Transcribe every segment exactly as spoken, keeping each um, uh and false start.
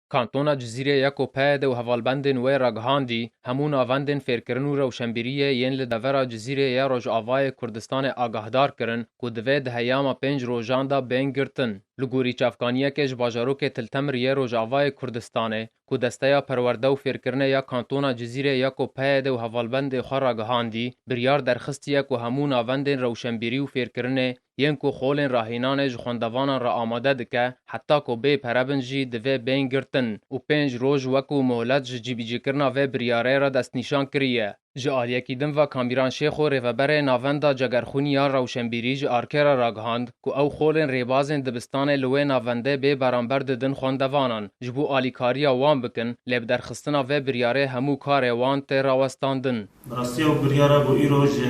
Kantona Cizîrê ya ku P Y D û hevalbendên wê ragihandî, hemû navendên fêrkirin û rewşenbîriyê yên li devera Cizîrê ya Rojavayê Kurdistanê agahdar kirin ku divê di heyama pênc rojan de bên girtin. Li gorî çavkaniyekê ji bajarokê Til Temir yê Rojavayê Kurdistanê, ku Desteya Perwerde û Fêrkirinê ya Kantona Cizîrê ya ku P Y D û hevalbendê xwe ragihandî, biryar derxistiye ku hemû navendên rewşenbîrî û fêrkirinê yên ku xolên rahînanê ji xwendevanan re amade dike, heta ku bê pere bin jî divê bên girtin û pênc roj wekû molet ji cîbicîkirina vê biryarê re destnîşan kiriye. Ji aliyekî din ve Kamîran Şêxo, rêveberê Navenda Cegerxwînî ya Rewşenbîrî, ji ARKê re ragihand ku ew xolên rêbazên dibistanê li wê navendê bê beramber didin xwendevanan, ji bo alîkariya wan bikin, lê bi derxistina vê biryarê hemû karê wan tê rawestandin. Bi rastî ew biryara ku îro ji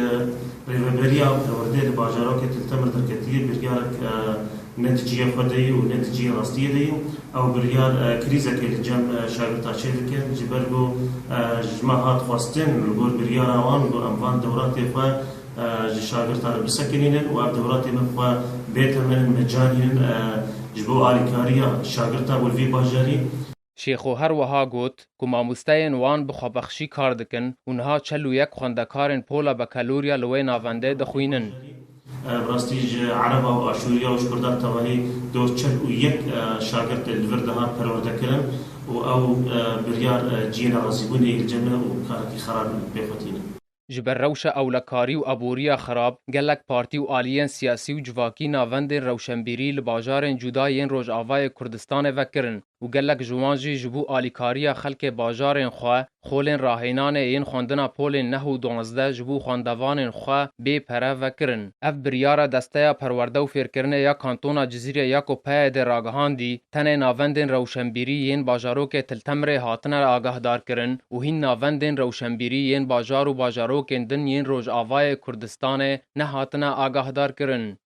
rêveberiya perwerdê li bajarokê Til Temir derketiye, biryarek, e, ne di cihê xwe de ye û ne di cihê rastiyê de ye. Ew biryar, e, krîzekê li cem, e, şagirta çêdike, ji ber ku, e, ji me hat xwestin li gor biryara wan ku em van dewratê xwe, e, ji şagirta re bisekinînin û ev dewratê me xwe bê temen in, me canînin, e, ji bo alîkariya şagirta bo li vî bajarî. Şêxo her wiha got ku mamosteyên wan bi xwebexşî kar dikin û niha çel û yek xwendekarên pola bekelorya li wê navendê dixwînin. Bi rastî ji Ereba û Aşûriya û ji Kurdan tevahî dor çel û yek, e, şagirt li vir dihat perwerdekirin û ew, e, biryar, e, cihê nerazîbûnê yê li cem e û karekî xerab pê xwe tînin. Ji ber rewşa ewlekarî û aboriya xerab, gelek partî û aliyên siyasî û civakî navendên rewşenbîrî li bajarên cuda yên Rojavayê Kurdistanê vekirin û gelek ji wan jî ji bo alîkariya xelkê bajarên xwe, xolên rahênanê yên xwendina polên neh û duwazdeh ji bo xwendevanên xwe bê pere vekirin. Ev biryara Desteya Perwerde û Fêrkirinê ya Kantona Cizîrê ya ku P Y D ragihandî, tenê navendên rewşenbîrî yên bajarokê Til Temirê hatine agahdarkirin û hîn navendên rewşenbîrî yên bajar û bajarokên din yên Rojavayê Kurdistanê nehatine agahdarkirin.